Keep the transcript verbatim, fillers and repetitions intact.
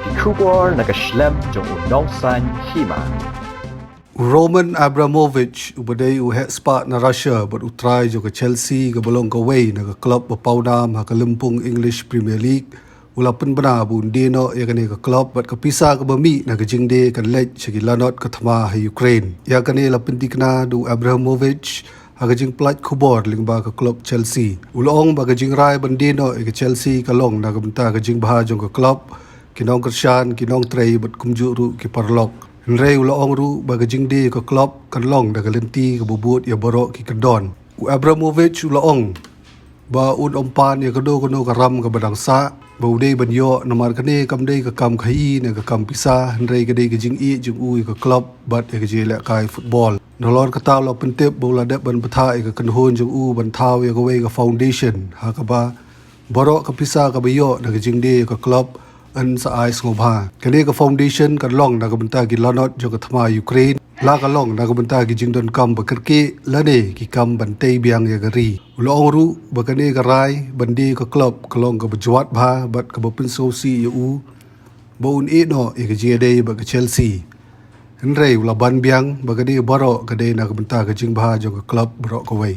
Ki khubor na ka shlem jong u nongsan hima. U Roman Abramovich, uba dei u heh spah na Russia bad u trai jong ka Chelsea, kaba long kawei na ka klub ba pawnam ha ka lympung English Premier League, u la pynbna ba un die noh ïa kane ka klub bad ka pisa kaba mih na ka jingdie kan leit sha ki lanot ka thma ha Ukraine. Ïa kane la pyntikna da u Abramovich ha ka jingpynlait khubor lyngba ka klub Chelsea. U la ong ba ka jingrai ban die noh ïa ka Chelsea ka long na ka bynta ka jingbha jong ka klub, ki nongkyrshan, ki nongtrei bad kumjuh ruh ki paralok. Hynrei u la ong ruh ba ka jingdie ïa ka klub kan long da ka lynti kaba bud ïa baroh ki kyndon. U Abramovich u la ong ba un ym pan ïa kano kano ka ram kaba dang sah ba u dei ban ïoh, namar kane kam dei ka kam khaïi ne ka kam pisa, hynrei ka dei ka jingïeit jong u ïa ka klub bad ïa ka jingïalehkai football. Nalor kata u la pyntip ba u la dep ban bthah ïa ka kynhun jong u ban thaw ïa kawei ka foundation ha kaba baroh ka pisa kaba ïoh na ka jingdie ïa ka klub yn sa ai sngewbha. Kane ka foundation kan long na ka bynta ki lanot jong ka thma Ukraine, la ka long na ka bynta ki jingdonkam ba kyrkieh lane ki kam ban tei biang ïa ka ri. U la ong ruh ba kane ka rai ban die ïa ka klub ka long kaba jwat bha bad kaba pynsngewsih ïa u ba un ïeh noh ïa ka jingïadei bad ka Chelsea. Hynrei u la ban biang ba kane baroh ka dei na ka bynta ka jingbha jong ka klub baroh kawei.